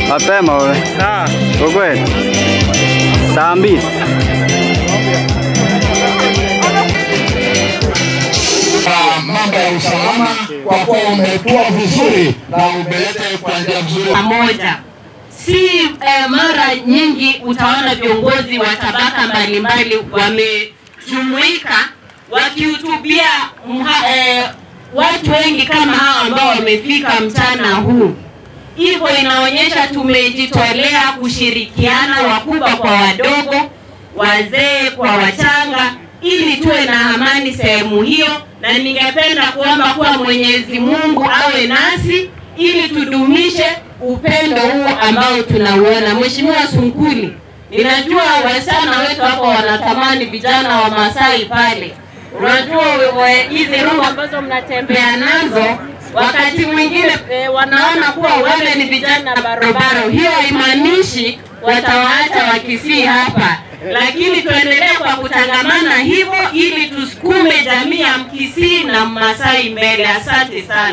Mapema wewe. Kwa kweli. Saa 2. Mambo ya usalama kwa kuwa umetua vizuri na umeleta kwa njia nzuri. Pamoja. Si mara nyingi utaona viongozi wa tabaka mbalimbali wamejumuika wakihutubia watu wengi kama hawa ambao wamefika mchana huu. Hivyo inaonyesha tumejitolea kushirikiana, wakubwa kwa wadogo, wazee kwa wachanga, ili tuwe na amani sehemu hiyo. Na ningependa kuomba kuwa Mwenyezi Mungu awe nasi ili tudumishe upendo huu ambao tunauona. Mheshimiwa Sunkuli, ninajua wasichana wetu hapo wanatamani vijana wa Masai pale. Unajua hizi rungu ambazo mnatembea nazo, wakati mwingine wanaona kuwa wale ni vijana barobaro. Hiyo haimaanishi watawaacha Wakisii hapa, lakini tuendelee kwa kutangamana hivyo ili tusukume jamii ya Mkisii na Masai mbele. Asante sana.